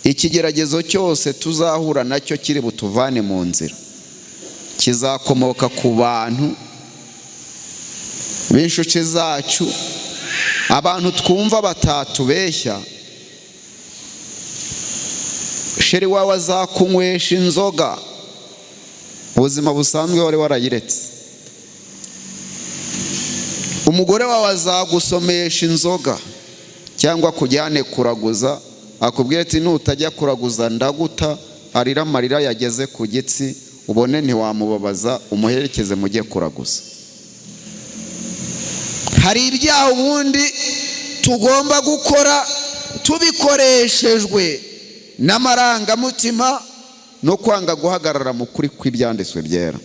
Ikigeragezo cyose tuzahura nacyo kiri butuvane mu nzira kizakomoka ku bantu b'inshuti zacu, abantu twumva batatubeshya. Chéri wawe azakunywesha inzoga, ubuzima busanzwe wari warayiretse. Umugore wawe azagusomesha inzoga cyangwa akujyane kuraguza, akubwira ati: "Nutajya kuraguza ndaguta." Arira amarira yageze ku gitsi, ubone ntiwamubabaza, umuherekeze mujye kuraguza. Hari ibyaha ubundi tugomba gukora tubikoreshejwe n'amarangamutima no kwanga guhagarara mu kuri kw'ibyanditswe byera.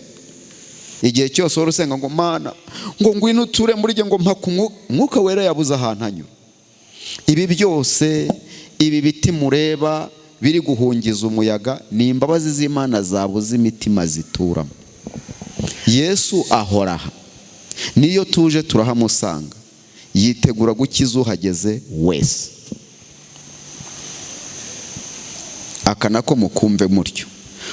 Igihe cyose wari usenga ngo: "Mana, ngo ngwino uture muri jye, ngo mpa Umwuka Wera," yabuze ahantu anyura. Ibi byose, ibi biti mureba biri guhungiza umuyaga, ni imbabazi z'Imana zabuze imitima zituramo. Yesu ahora aha, niyo tuje turahamusanga, yitegura gukiza uhageze wese. Aka nako mukumve mutyo,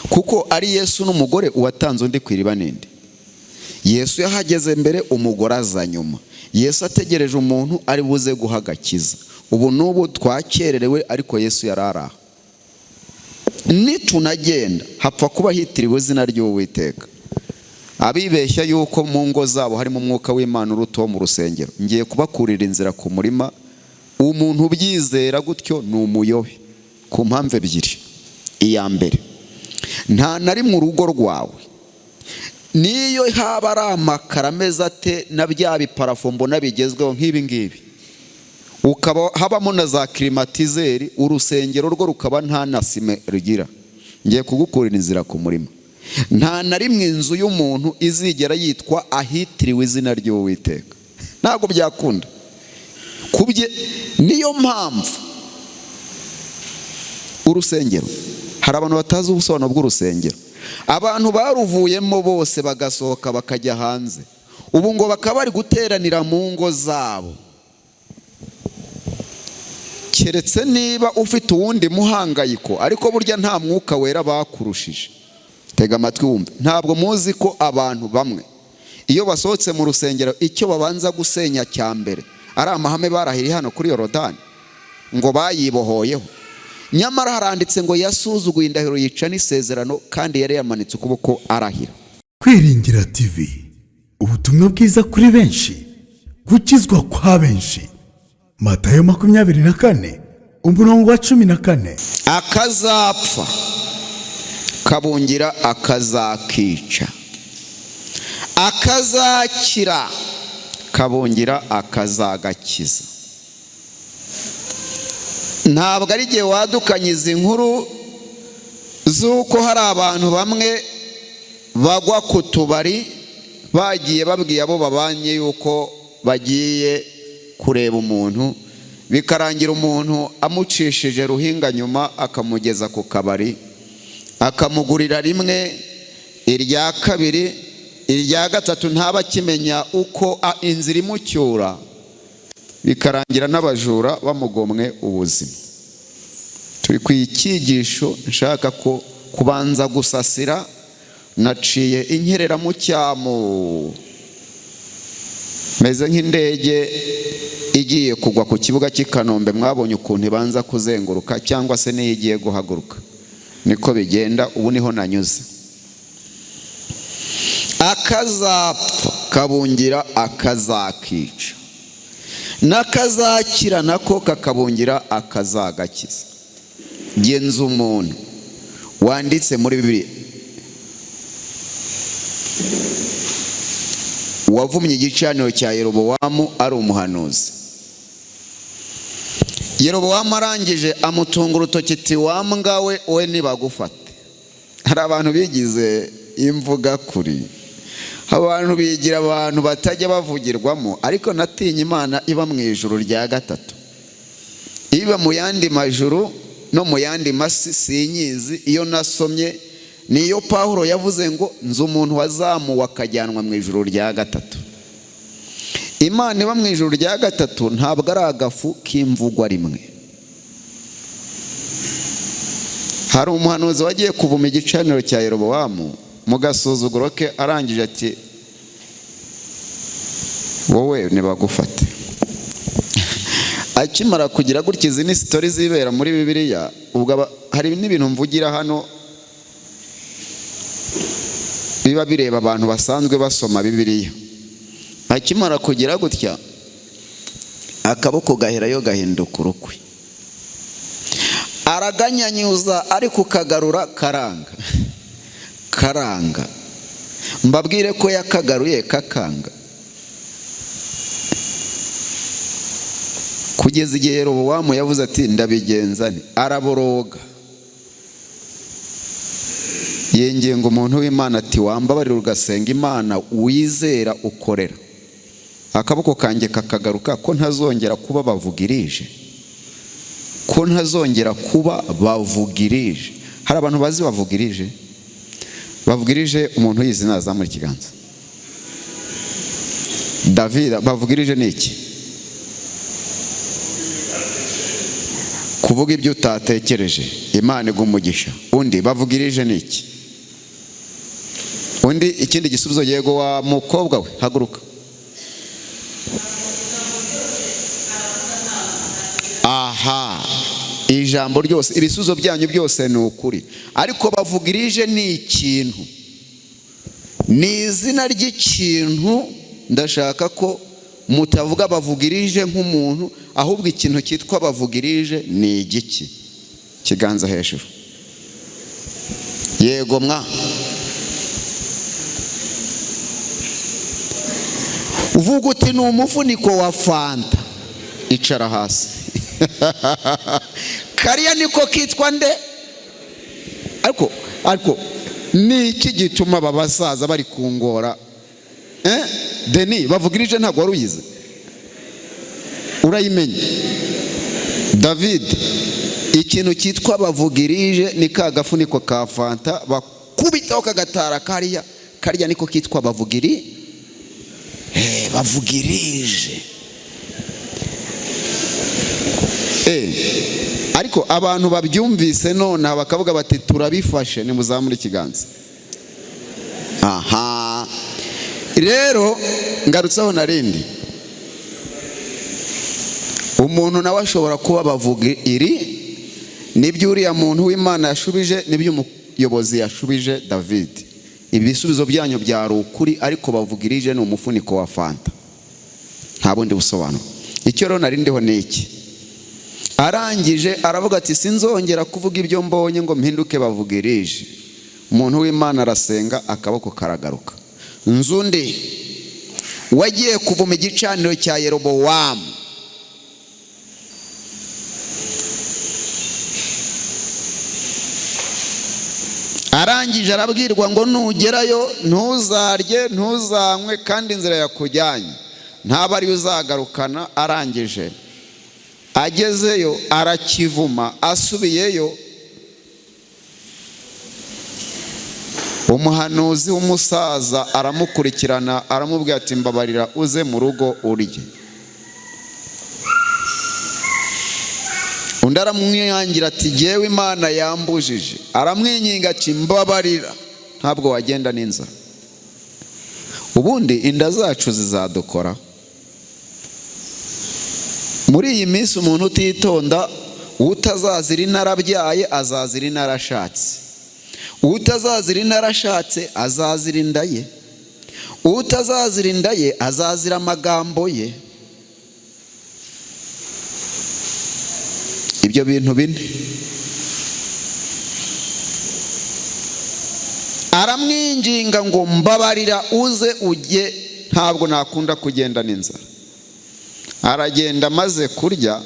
kuko ari Yesu n'umugore, uwatanze undi ku iriba ninde? Yesu yahageze mbere, umugore aza nyuma. Yesu ategereje umuntu ari buze guha agakiza. Ubu n'ubu twakererewe, ariko Yesu yari ari aha. Nitunagenda hapfa kuba hitiriwe izina ry'Uwiteka. Abibeshya yuko mu ngo zabo harimo umwuka w'Imana uruta uwo mu rusengero, ngiye kubakurira inzira ku murima. Umuntu ubyizera gutyo ni umuyobe ku mpamvu ebyiri. Iya mbere, nta na rimwe urugo rwawe, niyo haba ari amakaro ameze ate na bya biparafo mbona bigezweho nk'ibi ngibi, ukaba habamo na za climatiseur, urusengero rwo rukaba nta na sima rugira, ngiye kugukurira inzira ku murima. Nta na rimwe inzu y'umuntu izigera yitwa ahitiriwe izina ry'Uwiteka, ntabwo byakunda kubye. Niyo mpamvu urusengero, hari abantu batazi ubusobanuro bw'urusengero. Abantu baruvuyemo bose bagasohoka bakajya hanze, ubu ngo bakaba bari guteranira mu ngo zabo. Keretse niba ufite uwundi muhangayiko, ariko burya nta Mwuka Wera bakurushije. Tega amatwi wumve. Ntabwo muzi ko abantu bamwe iyo basohotse mu rusengero, icyo babanza gusenya cya mbere ari amahame barahiriye hano kuri Yorodani ngo bayibohoyeho? Nyamara haranditse ngo yasuzuguye indahiro, yica n'isezerano, kandi yari yamanitse ukuboko arahira. Kwiringira TV, ubutumwa bwiza kuri benshi, gukizwa kwa benshi. Matayo 24, umurongo wa 14. Akazapfa kabungira akazakica, akazakira kabungira akazagakiza. Ntabwo ari igihe wadukanye izi nkuru z'uko hari abantu bamwe bagwa ku tubari, bagiye babwiye abo babanye yuko bagiye kureba umuntu, bikarangira umuntu amucishije ruhinga nyuma, akamugeza ku kabari, akamugurira rimwe, irya kabiri, irya gatatu, ntaba akimenya uko inzira imucyura, bikarangira n'abajura bamugomwe ubuzima. Turi ku icyigisho nshaka ko kubanza gusasira. Naciye inkereramucyamo, meze nk'indege igiye kugwa ku kibuga cy'i Kanombe. Mwabonye ukuntu ibanza kuzenguruka, cyangwa se n'iyo igiye guhaguruka niko bigenda. Ubu niho nanyuze. Akazapfa kabungira akazakica, n'akazakira nako kakabungira akazagakiza. Genza umuntu wanditse muri Bibiliya wavumye igicaniro cya Yerobowamu ari umuhanuzi. Yerobowamu arangije amutunga urutoki ati: "Wa mbwa we, we nibagufate." Hari abantu bigize imvugakuri, abantu bigira abantu batajya bavugirwamo, ariko natinye Imana iba mu ijuru rya gatatu, iba mu yandi majuru no mu yandi masi sinyizi. Iyo nasomye niyo Pawulo yavuze ngo: "Nzi umuntu wazamuwe akajyanwa mu ijuru rya gatatu." Imana iba mu ijuru rya gatatu ntabwo ari agafu k'imvugwa rimwe. Hari umuhanuzi wagiye kuvuma igicaniro cya Yerobowamu mu gasuzuguro ke, arangije ati wowe ntibagufate. Akimara kugira gutya, izi ni story zibera muri Bibiliya. Ubwo hari n'ibintu mvugira hano biba bireba abantu basanzwe basoma Bibiliya. Akimara kugira gutya, akaboko gaherayo gahinduka urukwi, araganyanyuza ariko kagarura karanga karanga. Mbabwire ko yakagaruye kakanga, kugeza igihe Yerobowamu yavuze ati ndabigenza nte, araboroga. Yengenga umuntu w'Imana ati wambabarira ugasenga Imana wizera ukorera, akaboko kanjye kakagaruka, ko ntazongera kuba bavugirije, ko ntazongera kuba bavugirije. Hari abantu bazi bavugirije? Bavugirije umuntu yizi nazamura ikiganza. David, bavugirije ni iki? Kuvuga ibyo utatekereje. Imana igumugisha. Undi bavugirije ni iki? Undi ikindi gisubizo. Yego wa mukobwa we, haguruka. Aha, ijambo ryose, ibisubizo byanyu byose ni ukuri, ariko bavugirije ni ikintu, ni izina ry'ikintu. Ndashaka ko mutavuga bavugirije nk'umuntu, ahubwo ikintu cyitwa bavugirije ni igiki? Kiganza hejuru. Yego mwa uvuga uti ni umufuniko wa fanta, icara hasi. Kariya niko kitwa nde? Ariko ni iki gituma aba basaza bari kungora? Deni, bavugirije ntabwo wari uyize, urayimenye. David, ikintu cyitwa bavugirije ni ka gafuniko ka fanta bakubitaho kagatara kariya, kariya niko kitwa bavugirije. Ariko abantu babyumvise none bakavuga bati turabifashe, nimuzamure ikiganza. Aha rero ngarutseho narindi, umuntu nawe ashobora kuba bavuga iri, nibyo uriya muntu w'Imana yashubije, nibyo umuyobozi yashubije David. Ibisubizo byanyu byari ukuri, ariko bavugirije ni umufuniko wa fanta, nta bundi busobanuro. Icyo rero narindiho ni iki? Arangije aravuga ati sinzongera kuvuga ibyo mbonye ngo mpinduke bavugirije. Umuntu w'Imana arasenga, akaboko karagaruka. Nzundi wagiye kuvuma igicaniro cya Yerobowamu, arangije arabwirwa ngo nugerayo ntuzarye ntuzanywe, kandi inzira yakujyanye ntaba ariyo uzagarukana. Arangije agezeyo arakivuma, asubiyeyo umuhanuzi w'umusaza aramukurikirana, aramubwira ati mbabarira uze mu rugo urye. Undi aramwihangira ati jyewe Imana yambujije. Aramwinginga ati mbabarira, ntabwo wagenda n'inzara. Ubundi inda zacu zizadukora. Muri iyi minsi umuntu utitonda, utazazira inarabyaye azazira inarashatse, utazazira inarashatse azazira inda ye, utazazira inda ye azazira amagambo ye. Ibyo bintu bine. Aramwinginga ngo mbabarira uze ujye, ntabwo nakunda kugenda n'inzara. Aragenda amaze kurya,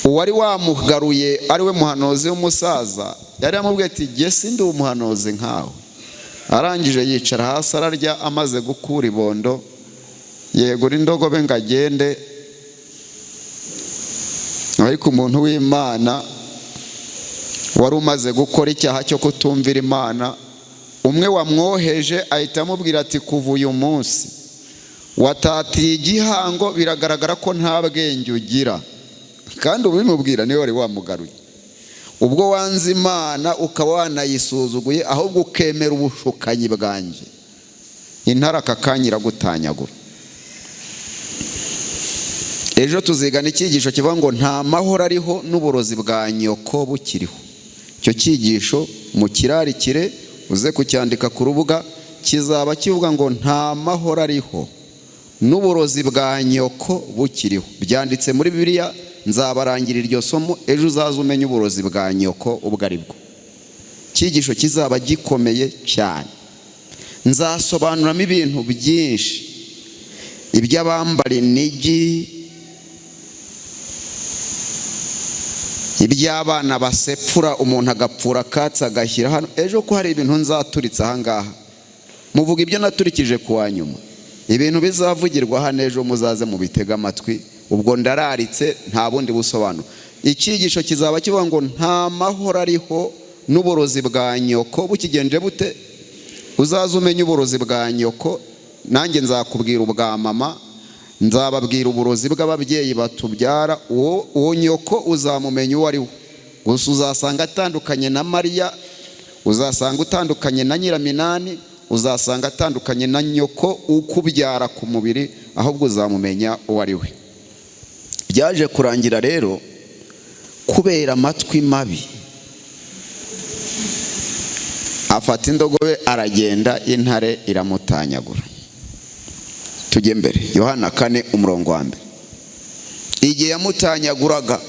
uwari wamugaruye ari we muhanuzi w'umusaza yari yamubwiye ati jye sindi umuhanuzi nkawe. Arangije yicara hasi ararya, amaze gukura ibondo yegura indogobe ngo agende. Ariko umuntu w'Imana wari umaze gukora icyaha cyo kutumvira Imana, umwe wamwoheje ahita amubwira ati kuva uyu munsi watatiye igihango, biragaragara ko nta bwenge ugira. Kandi ubimubwira niwe wari wamugaruye. Ubwo wanze Imana ukaba wanayisuzuguye, ahubwo ukemera ubushukanyi bwanjye, intare aka kanya iragutanyagura. Ejo tuzigana icyigisho kivuga ngo nta mahoro ariho n'uburozi bwa nyoko bukiriho. Icyo cyigisho mukirarikire, uze kucyandika ku rubuga, kizaba kivuga ngo nta mahoro ariho n'uburozi bwa nyoko bukiriho. Byanditse muri Bibiliya, nzabarangira iryo somo ejo, uzaze umenye uburozi bwa nyoko ubwo ari bwo. Icyigisho kizaba gikomeye cyane, nzasobanuramo ibintu byinshi, iby'abambara inigi, iby'abana basepfura umuntu agapfura akatsi agashyira hano. Ejo ko hari ibintu nzaturitse ahangaha, muvuga ibyo naturikije ku wa nyuma, ibintu bizavugirwa hano ejo muzaze mubitege amatwi. Ubwo ndararitse, nta bundi busobanuro. Icyigisho kizaba kivuga ngo nta mahoro ariho n'uburozi bwa nyoko bukigenje bute. Uzaze umenye uburozi bwa nyoko, nanjye nzakubwira ubwa mama, nzababwira uburozi bw'ababyeyi batubyara. Uwo nyoko uzamumenya uwo ari we, gusa uzasanga atandukanye na Mariya, uzasanga utandukanye na Nyiraminani, uzasanga atandukanye na nyoko ukubyara ku mubiri, ahubwo uzamumenya uwo ari we. Byaje kurangira rero kubera amatwi mabi, afata indogobe aragenda, intare iramutanyagura. Tujye mbere, Yohana 4 umurongo wa 1. Igihe yamutanyaguraga,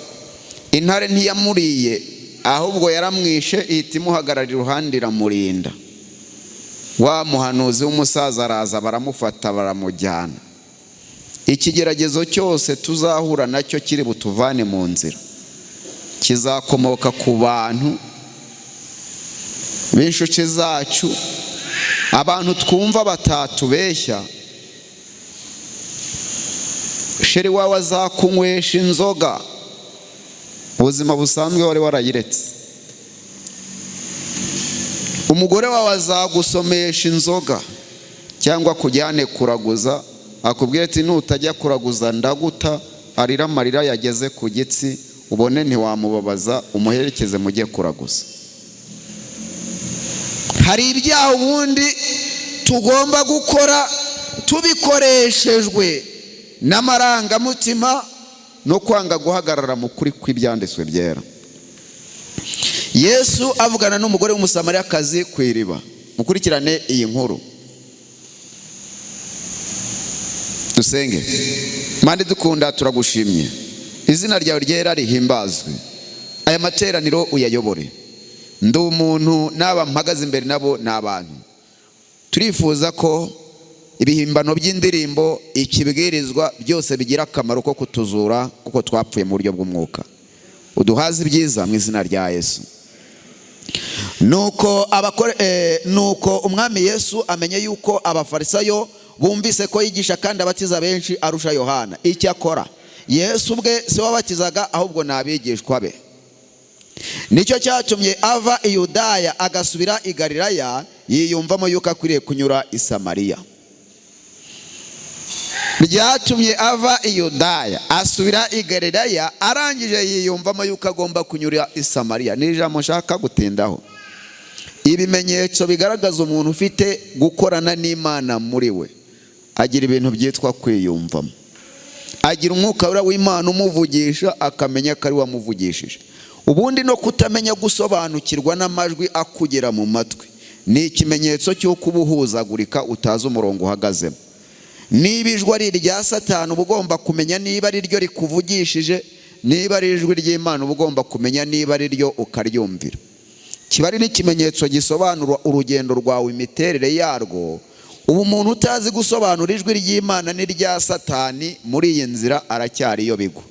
intare ntiyamuriye, ahubwo yaramwishe, ihita imuhagarara iruhande iramurinda. Wa muhanuzi w'umusaza araza, baramufata baramujyana. Ikigeragezo cyose tuzahura nacyo kiri butuvane mu nzira, kizakomoka ku bantu b'inshuti zacu, abantu twumva batatubeshya. Sheri wawe azakunywesha inzoga, ubuzima busanzwe wari warayiretse. Umugore wawe azagusomesha inzoga cyangwa kujyane kuraguza, akubwira ati nutajya kuraguza ndaguta, arira amarira yageze ku gitsi, ubone ntiwamubabaza, umuherekeze mujye kuraguza. Hari ibyaha ubundi tugomba gukora tubikoreshejwe n'amarangamutima no kwanga guhagarara mu kuri kw'ibyanditswe byera. Yesu avugana n'umugore w'Umusamariyakazi ku iriba. Mukurikirane iyi nkuru, dusenge. Mande dukunda, turagushimye, izina ryawe ryera rihimbazwe, aya materaniro uyayobore. Ndi umuntu n'aba mpagaze imbere nabo ni abantu. Turifuza ko ibihimbano by'indirimbo, ikibwirizwa byose bigira akamaro ko kutuzura, kuko twapfuye mu buryo bw'umwuka. Uduhaze ibyiza mu izina rya Yesu. Nuko umwami Yesu amenye yuko Abafarisayo bumvise ko yigisha kandi abatiza benshi arusha Yohana. Icyakora Yesu ubwe si we wabatizaga, ahubwo ni abigishwa be. Nicyo cyatumye ava i Yudaya agasubira i Galilaya, yiyumvamo yuko akwiriye kunyura i Samariya. Byatumye ava i Yudaya asubira i Galilaya, arangije yiyumvamo yuko agomba kunyura i Samariya. Ni ijambo nshaka gutindaho. Ibimenyetso bigaragaza umuntu ufite gukorana n'Imana muri we, agira ibintu byitwa kwiyumvamo, agira umwuka wera w'Imana umuvugisha, akamenya ko ari we wamuvugishije. Ubundi no kutamenya gusobanukirwa n'amajwi akugera mu matwi ni ikimenyetso cy'uko uba uhuzagurika, utazi umurongo uhagazemo. Niba ijwi ari irya Satani, uba ugomba kumenya niba ari ryo rikuvugishije, niba ari ijwi ry'Imana, uba ugomba kumenya niba ari ryo ukaryumvira. Kiba ari n'ikimenyetso gisobanura urugendo rwawe, imiterere yarwo. Ubu umuntu utazi gusobanura ijwi ry'Imana n'irya Satani muri iyi nzira aracyari iyo bigwa.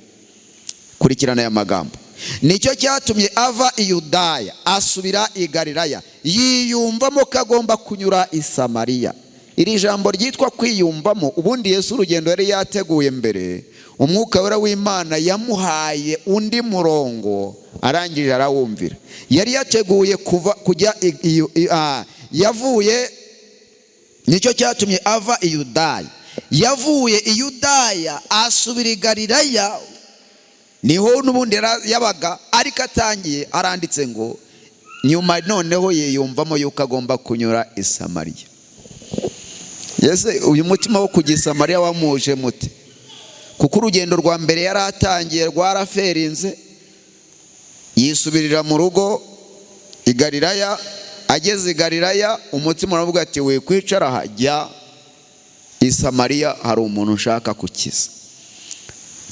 Kurikirana aya magambo. Nicyo cyatumye ava i Yudaya asubira i Galilaya, yiyumvamo ko agomba kunyura i Samariya. Iri jambo ryitwa kwiyumvamo, ubundi Yesu urugendo yari yateguye mbere, umwuka wera w'Imana yamuhaye undi murongo, arangije arawumvira. Yari yateguye kuva kujya yavuye, nicyo cyatumye ava i Yudaya, yavuye i Yudaya asubira i Galilaya. Niho n'ubundi yabaga, ariko atangiye aranditse ngo nyuma noneho yiyumvamo yuko agomba kunyura i Samariya. Ese uyu mutima wo kujya i Samariya wamuje mute? Kuko urugendo rwa mbere yari atangiye rwaraferinze, yisubirira mu rugo i Galilaya. Ageze i Galilaya umutima uravuga ati wikwicara aha, jya i Samariya, hari umuntu ushaka gukiza.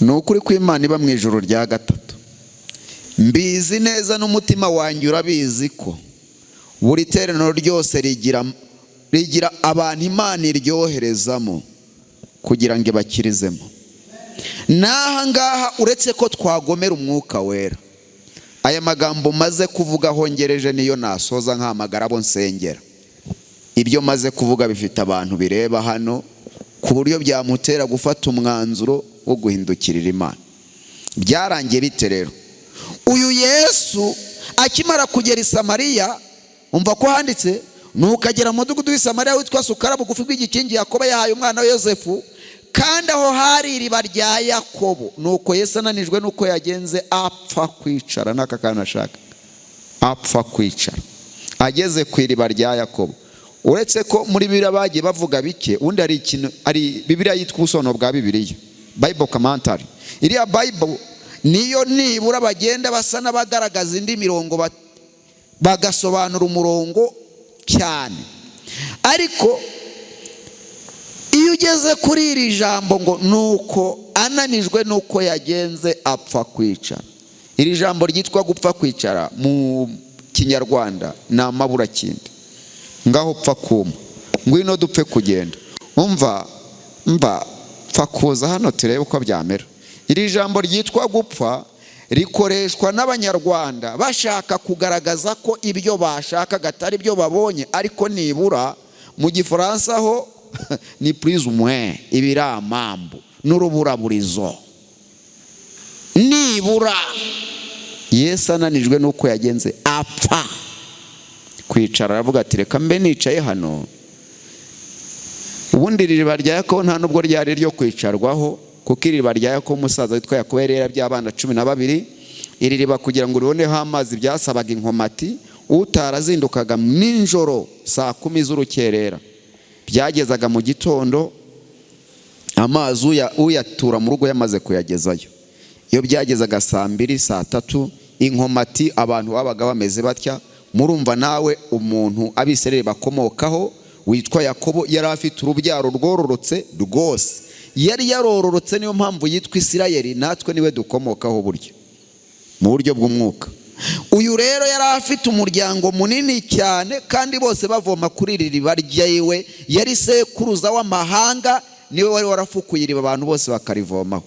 Ni ukuri kw'Imana iba mu ijuru rya gatatu, mbizi neza n'umutima wanjye urabizi ko buri teraniro ryose rigira abantu Imana iryoherezamo kugira ngo ibakirizemo. N'aha ngaha uretse ko twagomera umwuka wera, aya magambo maze kuvuga hongereje niyo nasoza nkahamagara abo nsengera. Ibyo maze kuvuga bifite abantu bireba hano ku buryo byamutera gufata umwanzuro wo guhindukirira Imana. Byarangiye bite rero? Uyu Yesu akimara kugera i Samariya, umva ko handitse, nuko agera mu mudugudu w'i Samariya witwa Sukara, bugufi bw'igikingi Yakobo yahaye umwana we Yosefu, kandi aho hari iriba rya Yakobo. Nuko Yesu ananijwe nuko yagenze apfa kwicara, n'aka kantu ashaka, apfa kwicara ageze ku iriba rya Yakobo. Uretse ko muri Bibiliya bagiye bavuga bike, undi hari ikintu, hari Bibiliya yitwa ubusobanuro bwa Bibiliya, Bible commentary. Iriya Bible niyo nibura bagenda basa n'abagaragaza indi mirongo, bagasobanura umurongo cyane. Ariko iyo ugeze kuri iri jambo ngo nuko ananijwe nuko yagenze apfa kwicara, iri jambo ryitwa gupfa kwicara mu Kinyarwanda ni amaburakindi. Ngaho pfa kuma, ngwino dupfe kugenda, umva mba pfa kuza hano turebe uko byamera. Iri jambo ryitwa gupfa rikoreshwa n'Abanyarwanda bashaka kugaragaza ko ibyo bashakaga atari byo babonye, ariko nibura mu Gifaransa ho ni plus ou moins ibiramambu n'uruburaburizo. Nibura Yesu ananijwe nuko yagenze apfa kwicara, aravuga ati reka mbe nicaye hano. Ubundi iriba rya Yakobo nta nubwo ryari ryo kwicarwaho, kuko iriba rya Yakobo umusaza witwa Yakobo yari yarabyaye abana 12. Iri riba kugira ngo riboneho amazi byasabaga inkomati, utarazindukaga nijoro saa 10 z'urukerera byagezaga mu gitondo amazi uyatura mu rugo yamaze kuyagezayo. Iyo byagezaga saa 2 saa 3 inkomati abantu babaga bameze batya. Murumva nawe umuntu Abisirayeli bakomokaho witwa Yakobo yari afite urubyaro rwororotse rwose, yari yarororotse, niyo mpamvu yitwa Isirayeli, natwe niwe dukomokaho buryo mu buryo bw'umwuka. Uyu rero yari afite umuryango munini cyane, kandi bose bavoma kuri iri riba ryiwe. Yari sekuruza w'amahanga, niwe wari warafukuye iriba abantu bose bakarivomaho.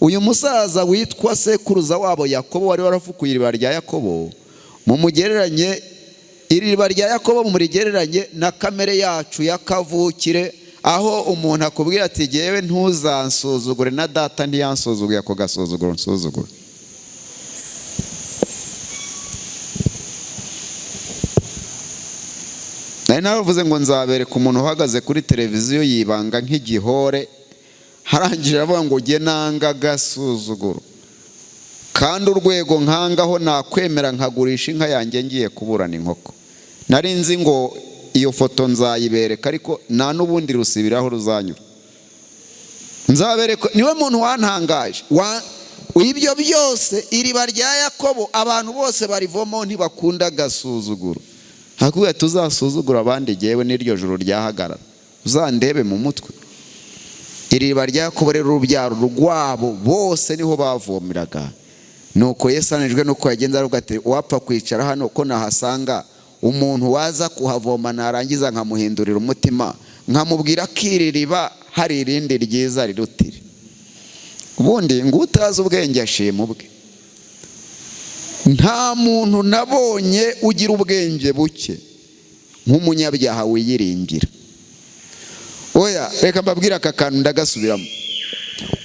Uyu musaza witwa sekuruza wabo Yakobo wari warafukuye iriba rya Yakobo, mumugereranye iri riba rya Yakobo, murigereranye na kamere yacu ya kavukire, aho umuntu akubwira ati jyewe ntuzansuzugure na data ntiyansuzuguye, ako gasuzuguro nsuzugure. Nari navuze ngo nzabereka umuntu uhagaze kuri televiziyo yibanga nk'igihore, harangije avuga ngo jye nanga agasuzuguro, kandi urwego nkangaho nakwemera nkagurisha inka yanjye ngiye kuburana inkoko. Nari nzi ngo iyo foto nzayibereka, ariko nta n'ubundi rusibiraho ruzanyura. Nzabereka niwe muntu wantangaje. Ibyo byose iriba rya Yakobo abantu bose barivomo ntibakunda agasuzuguro. Hakubwira tuzasuzugura abandi, jyewe n'iryo joro ryahagarara uzandebe mu mutwe. Iriba rya Yakobo rero urubyaro rwabo bose niho bavomeraga. Nuko Yesu ananijwe nuko yagenze aravuga ati uwapfa kwicara hano ko nahasanga umuntu waza kuhavoma narangiza nkamuhindurira umutima, nkamubwira ko iri riba hari irindi ryiza rirutire. Ubundi ngo utazi ubwenge ashima ubwe. Nta muntu nabonye ugira ubwenge buke nk'umunyabyaha wiyiringira. Oya, reka mbabwire aka kantu ndagasubiramo.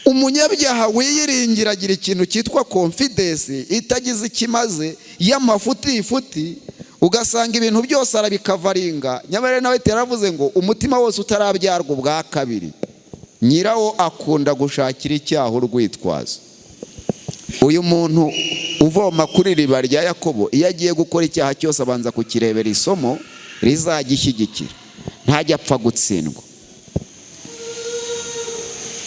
Umunyabyaha wiyiringira agira ikintu cyitwa confidence itagize ikimaze, y'amafuti ifuti, ugasanga ibintu byose arabikavaringa. Nyamara nawe yaravuze ngo umutima wose utarabyarwa ubwa kabiri nyirawo akunda gushakira icyaha urwitwazo. Uyu muntu uvoma kuri iriba rya Yakobo, iyo agiye gukora icyaha cyose abanza kukirebera isomo rizagishyigikira, ntajya apfa gutsindwa.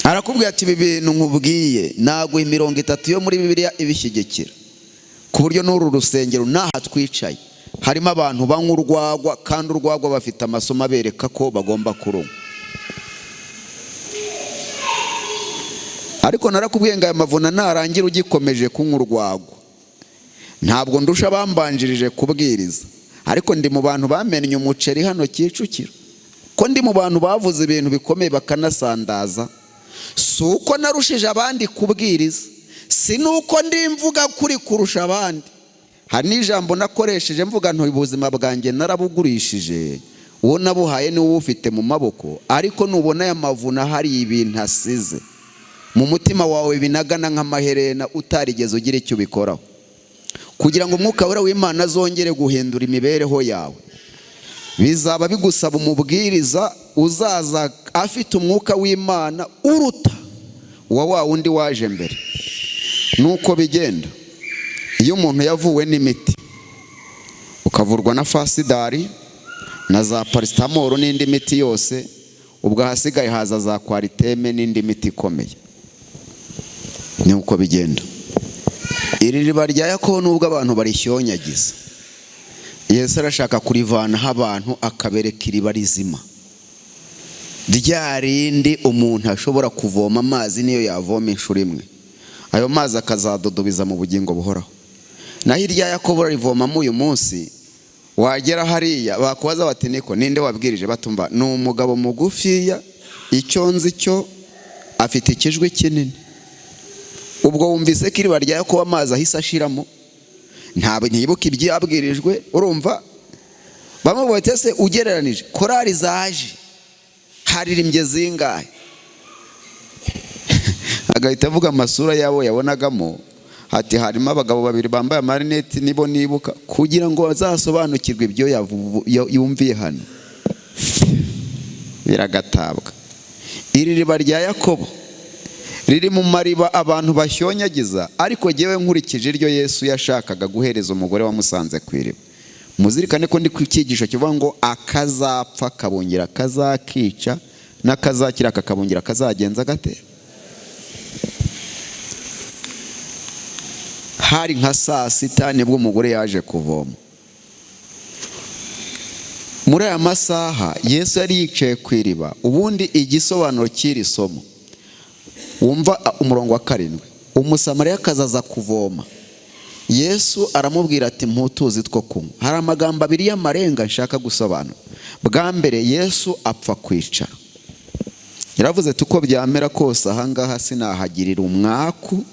Arakubwira ati ibi bintu nkubwiye naguha imirongo itatu yo muri Bibiliya ibishyigikira, ku buryo n'uru rusengero n'aha twicaye harimo abantu banywa urwagwa, kandi urwagwa bafite amasomo abereka ko bagomba kurunywa. Ariko narakubwiye ngo aya mavuna narangira ugikomeje kunywa urwagwa. Ntabwo ndusha abambanjirije kubwiriza, ariko ndi mu bantu bamennye umuceri hano Kicukiro, ko ndi mu bantu bavuze ibintu bikomeye bakanasandaza. Si uko narushije abandi kubwiriza, si nuko ndi mvuga kuri kurusha abandi. Hari n'ijambo nakoresheje mvuga nti ubuzima bwanjye narabugurishije, uwo nabuhaye niwe ufite mu maboko. Ariko nubona aya mavuna hari ibintu asize mu mutima wawe binagana nk'amaherena utarigeze ugira icyo ubikoraho, kugira ngo umwuka wera w'Imana azongere guhindura imibereho yawe, bizaba bigusaba umubwiriza uzaza afite umwuka w'Imana uruta uwa wa wundi waje mbere. Nuko bigenda iyo umuntu yavuwe n'imiti, ukavurwa na fasidari na za parasitamoro n'indi miti yose, ubwo ahasigaye haza za kwariteme n'indi miti ikomeye. Nuko bigenda. Iri riba rya Yakobo nubwo abantu barishyonyagiza, Yesu arashaka kurivanaho abantu akabereka iriba rizima, rya rindi umuntu ashobora kuvoma amazi niyo yavoma inshuro imwe, ayo mazi akazadodobiza mu bugingo buhoraho. Naho irya Yakobo rivomamo uyu munsi, wagera hariya bakubaza bati niko ninde wabwirije, batumva ni umugabo mugufiya, icyo nzi cyo afite ikijwi kinini. Ubwo wumvise ko iriba rya Yakobo amazi ahise ashiramo, ntabwo ntibuka ibyabwirijwe. Urumva bamwe bati se ugereranije korali zaje haririmbye zingahe? Agahita avuga amasura yabo yabonagamo, ati harimo abagabo babiri bambaye amarineti nibo nibuka, kugira ngo bazasobanukirwe ibyo yumviye hano. Biragatabwa. Iri riba rya Yakobo riri mu mariba abantu bashyonyagiza, ariko jyewe nkurikije iryo Yesu yashakaga guhereza umugore wamusanze ku iriba. Muzirikane ko ndi ku cyigisho kivuga ngo akazapfa kabongera kazakica, n'akazakira kakabongera kazagenza gate. Hari nka saa sita nibwo umugore yaje kuvoma. Muri aya masaha Yesu yari yicaye ku iriba. Ubundi igisobanuro cy'iri somo, wumva umurongo wa 7, Umusamariya akazaza kuvoma, Yesu aramubwira ati mputuzi two kunywa. Hari amagambo abiri y'amarenga nshaka gusobanura. Bwa mbere Yesu apfa kwicara, yaravuze ati uko byamera kose ahangaha sinahagirira umwaku,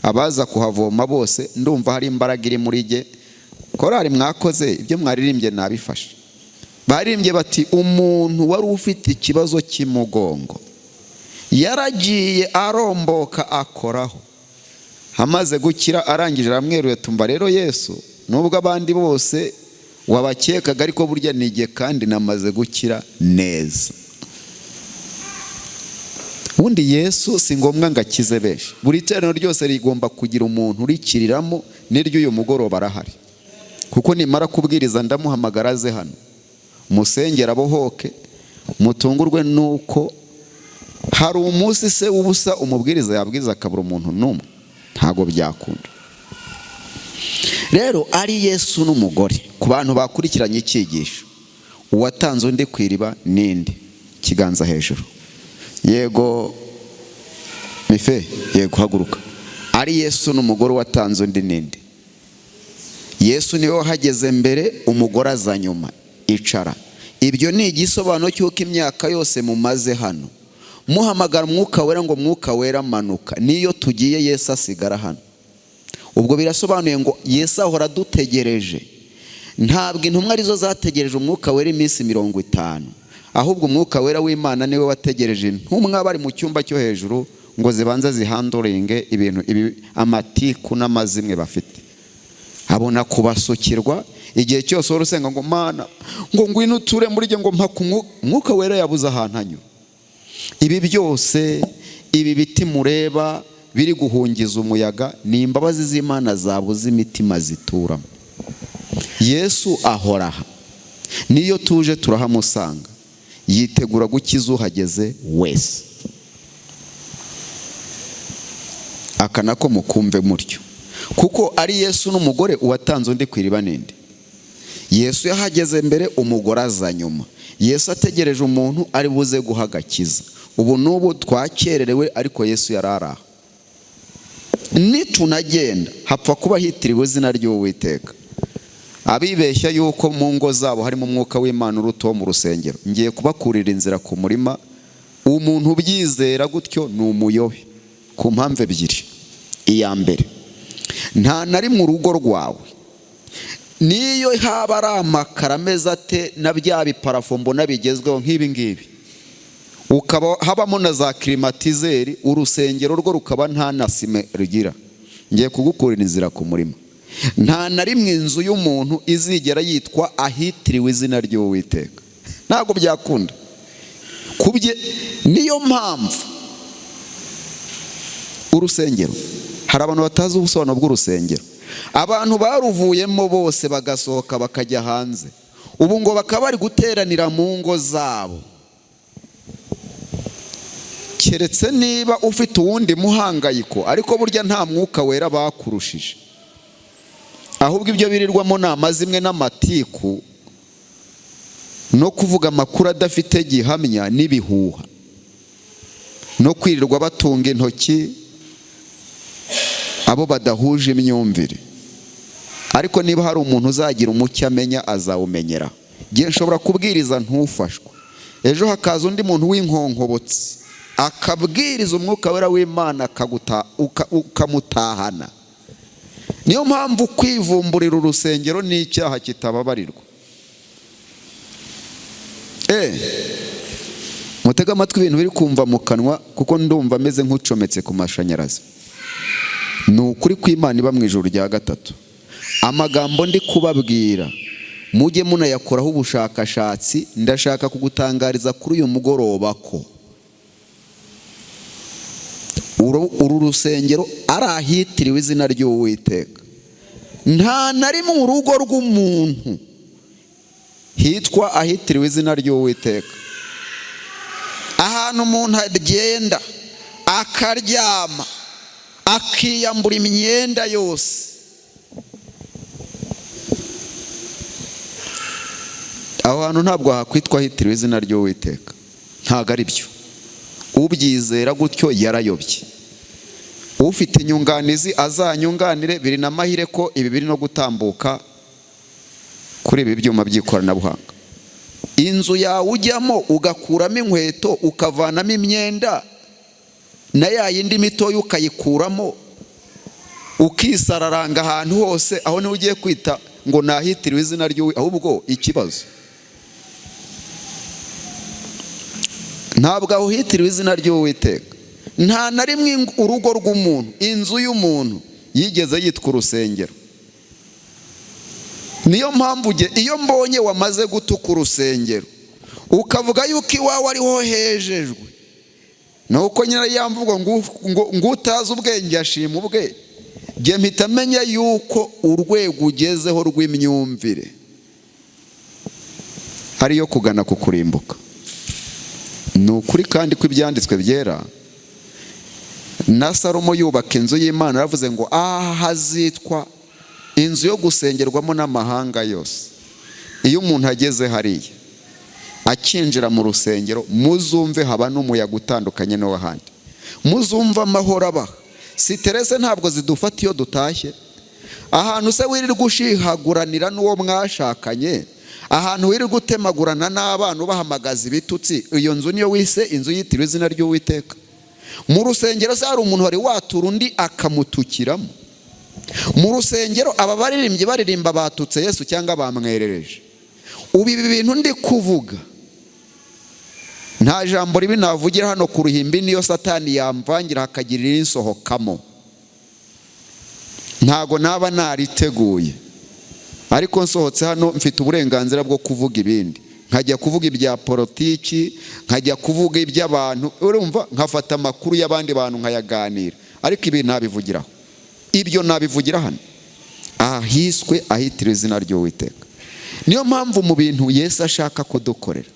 abaza kuhavoma bose ndumva hari imbaraga iri muri jye. Korali mwakoze ibyo mwaririmbye nabifashe. Baririmbye bati umuntu wari ufite ikibazo cy'umugongo yaragiye aromboka akoraho, amaze gukira arangije aramweruye tumva rero Yesu nubwo abandi bose wabakekaga ariko burya nige kandi namaze gukira neza. Ubundi Yesu si ngombwa ngo akize benshi, buri teraniro ryose rigomba kugira umuntu urikiriramo, n'iryo uyu mugoroba arahari, kuko nimara kubwiriza ndamuhamagara aze hano musengera abohoke, mutungurwe nuko hari umunsi se ubusa umubwiriza yabwiriza akabura umuntu n'umwe, ntago byakunda. Rero ari Yesu n'umugore, ku bantu bakurikiranye icyigisho, uwatanze undi ku iriba ninde? Kiganza hejuru. Yego mife, yego haguruka. Ari Yesu n'umugore, watanze undi ninde? Yesu niwe wahageze mbere, umugore aza nyuma. Icara. Ibyo ni igisobanuro cy'uko imyaka yose mumaze hano muhamagara umwuka wera ngo mwuka wera manuka, niyo tugiye Yesu asigara hano. Ubwo birasobanuye ngo Yesu ahora adutegereje. Ntabwo intumwa arizo zategereje umwuka wera iminsi 50, ahubwo umwuka wera w'Imana niwe wategereje intumwa bari mu cyumba cyo hejuru ngo zibanze zihanduringe ibintu ibi, amatiku n'amazimwe bafite, abona kubasukirwa. Igihe cyose wari usenga ngo Mana ngo ngwino uture muri jye, ngo mpa umwuka wera yabuze ahantu anyura. Ibi byose, ibi biti mureba biri guhungiza umuyaga, ni imbabazi z'Imana zabuze imitima zituramo. Yesu ahora aha, niyo tuje turahamusanga, yitegura gukiza uhageze wese. Aka nako mukumve mutyo, kuko ari Yesu n'umugore uwatanze undi ku iriba ninde. Yesu yahageze mbere, umugore aza nyuma. Yesu ategereje umuntu ari buze guha agakiza. Ubu n'ubu twakererewe, ariko Yesu yari ari aha. Nitunagenda hapfa kuba hitiriwe izina ry'Uwiteka. Abibeshya yuko mu ngo zabo harimo umwuka w'Imana uruta uwo mu rusengero, ngiye kubakurira inzira ku murima. Umuntu ubyizera gutyo ni umuyobe ku mpamvu ebyiri. Iya mbere, nta na rimwe urugo rwawe niyo haba ari amakara ameze ate na bya biparafo mbona bigezweho nk'ibi ngibi, ukaba habamo na za klimatizeri, urusengero rwo rukaba nta na sime rugira, ngiye kugukurira inzira ku murima. Nta na rimwe inzu y'umuntu izigera yitwa ahitiriwe izina ry'Uwiteka, ntabwo byakunda. Kubye niyo mpamvu urusengero, hari abantu batazi ubusobanuro bw'urusengero. Abantu baruvuyemo bose bagasohoka bakajya hanze, ubu ngo bakaba bari guteranira mu ngo zabo. Keretse niba ufite uwundi muhangayiko, ariko burya nta mwuka wera bakurushije. Ahubwo ibyo birirwamo ni amazimwe n'amatiku no kuvuga amakuru adafite gihamya n'ibihuha, no kwirirwa batunga intoki abo badahuje imyumvire. Ariko niba hari umuntu uzagira umucyo amenya, azawumenyera. Gihe nshobora kubwiriza ntufashwe, ejo hakaza undi muntu w'inkonkobotsi akabwiriza umwuka wera w'Imana ukamutahana. Niyo mpamvu kwivumburira urusengero ni icyaha kitababarirwa. Mutege amatwi ibintu biri kumva mu kanwa, kuko ndumva ameze nk'ucometse ku mashanyarazi. Ni ukuri kw'Imana iba mu ijuru rya gatatu. Amagambo ndi kubabwira mujye munayakoraho ubushakashatsi. Ndashaka kugutangariza kuri uyu mugoroba ko uru rusengero ari ahitiriwe izina ry'Uwiteka. Nta na rimwe urugo rw'umuntu hitwa ahitiriwe izina ry'Uwiteka. Ahantu umuntu agenda akaryama akiyambura imyenda yose, aho hantu ntabwo hakwitwa ahitiriwe izina ry'Uwiteka, ntabwo ari byo. Ubyizera gutyo yarayobye. Ufite inyunganizi azanyunganire, biri na mahire ko ibi biri no gutambuka kuri ibi byuma by'ikoranabuhanga. Inzu yawe ujyamo ugakuramo inkweto, ukavanamo imyenda, na ya yindi mitoya ukayikuramo, ukisararanga ahantu hose, aho niho ugiye kwita ngo nahitiriwe izina ry'uwe. Ahubwo ikibazo ntabwo aho hitiriwe izina ry'Uwiteka. Nta na rimwe urugo rw'umuntu, inzu y'umuntu yigeze yitwa urusengero. Niyo mpamvu iyo mbonye wamaze gutuka urusengero ukavuga yuko iwawe ariho hejejwe, nuko nyine yamvugo ngo utazi ubwenge ashima ubwe, jye mpita menya yuko urwego ugezeho rw'imyumvire ariyo kugana ku kurimbuka. Ni ukuri kandi ko ibyanditswe byera, na Salomo yubaka inzu y'Imana yaravuze ngo aha hazitwa inzu yo gusengerwamo n'amahanga yose. Iyo umuntu ageze hariya akinjira mu rusengero, muzumve haba n'umuyaga utandukanye n'uw'ahandi, muzumve amahoro abaha. Siterese ntabwo zidufata iyo dutashye. Ahantu se wirirwa ushihaguranira n'uwo mwashakanye, ahantu wirirwa utemagurana n'abana ubahamagaza ibitutsi, iyo nzu niyo wise inzu yitiriwe izina ry'Uwiteka. Mu rusengero se hari umuntu wari watura undi akamutukiramo? Mu rusengero aba baririmbyi baririmba batutse Yesu cyangwa bamwerereje. Ubu ibi bintu ndi kuvuga nta jambo ribi navugira hano ku ruhimbi, niyo Satani yamvangira hakagira irinsohokamo, ntago naba nariteguye. Ariko nsohotse hano mfite uburenganzira bwo kuvuga ibindi, nkajya kuvuga ibya politiki, nkajya kuvuga iby'abantu, urumva, nkafata amakuru y'abandi bantu nkayaganira. Ariko ibi nabivugiraho, ibyo nabivugira hano ahiswe ahitiriwe izina ry'Uwiteka. Niyo mpamvu mu bintu Yesu ashaka kudukorera,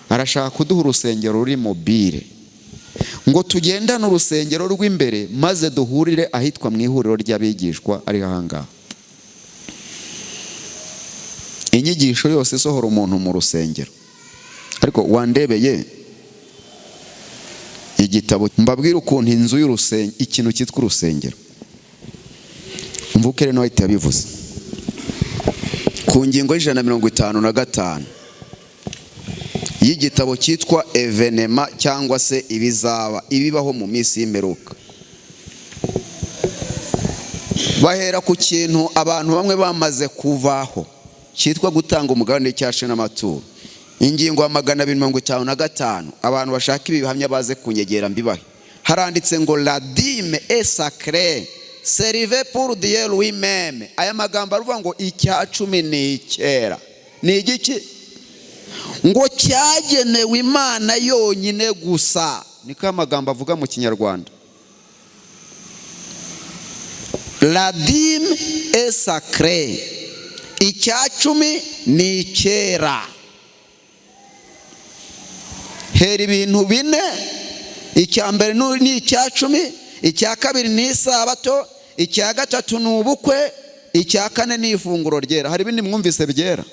arashaka kuduha urusengero ruri mobile, ngo tugendane urusengero rw'imbere, maze duhurire ahitwa mu ihuriro ry'abigishwa, ari ahangaha. Inyigisho yose isohora umuntu mu rusengero. Ariko wandebeye igitabo, mbabwire ukuntu inzu y'urusengero, ikintu cyitwa urusengero. Mvuke rero, White yabivuze ku ngingo y'155 y'igitabo cyitwa Événements, cyangwa se ibizaba, ibibaho mu minsi y'imperuka. Bahera ku kintu abantu bamwe bamaze kuvaho, cyitwa gutanga umugabane w'icyacumi n'amaturo. Ingingo ya 255, abantu bashaka ibihamya baze kunyegera mbibahe. Haranditse ngo: "La dîme est sacrée, réservée pour Dieu lui-même." Aya magambo aravuga ngo icya cumi ni icyera. Ni igiki? Ngo cyagenewe Imana yonyine gusa. Niko amagambo avuga mu Kinyarwanda. La dîme est sacrée, icya cumi ni icyera. Hera ibintu bine: icya mbere ni icya cumi, icya kabiri ni isabato, icya gatatu ni ubukwe, icya kane ni ifunguro ryera. Hari ibindi mwumvise byera?